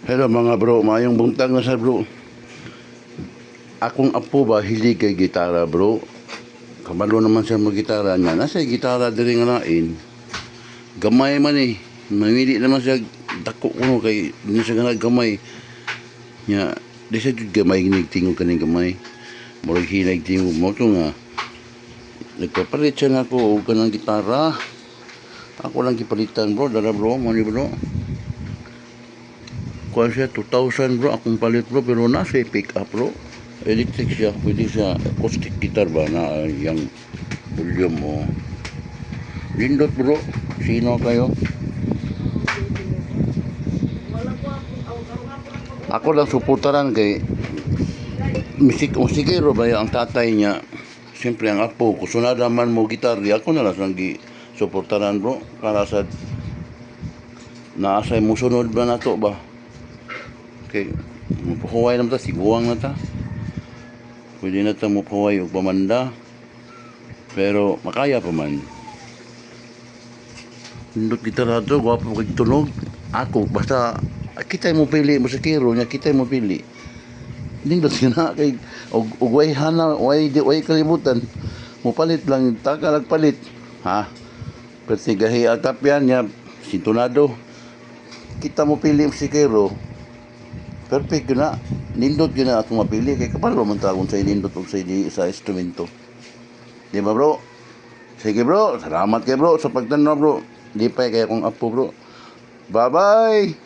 Hello mga bro, maayong buntag na sa, bro. Akong apo ba, hilig kay gitara, bro. Kabalo naman siya mag-gitara niya. Nasa gitara diri nga lain. Gamay man eh. Mamili naman siya dako kuno kay di siya ganag gamay. Nya di siya jud gamay ginig tingog kaning gamay. Murag hinay tingog mo to nga. Nagpapalit siya nako og kanang gitara. Ako lang gipalitan, bro, dara bro, mo ni bro. Kuan siya 2,000, bro, akong palit, bro, pero nasa pick up, bro. Electric siya, pwede siya acoustic guitar ba na yung volume mo. Lindot, bro, sino kayo? Ako lang suportaran kay musikero ba ang tatay niya. Siyempre ang apo, kusunada man mo gitar, di ako na lang siyang gi suportaran, bro, para sa naasay musunod ba nato ba. Okay, mupahuway naman ta, siguang na ta. Pwede na ta mupahuway og pamanda. Pero makaya pa man. Nindot gitara to, gwapo kay tunog. Ako, basta kita mo pili musikero niya, kita mo pili. Nindot na kay og way hana, way di way kalibutan. Mupalit lang taka palit. Ha? Kasi gahi atapyan niya sintonado. Kita mo pili musikero. Perfect yun na. Nindot yun na akong mapili. Kay kapalo man ta kung sa nindot og sa, sa instrumento. Di ba, bro? Sige, bro, salamat kay bro sa pagtanaw, bro. Di pa kay akong apo, bro. Bye-bye!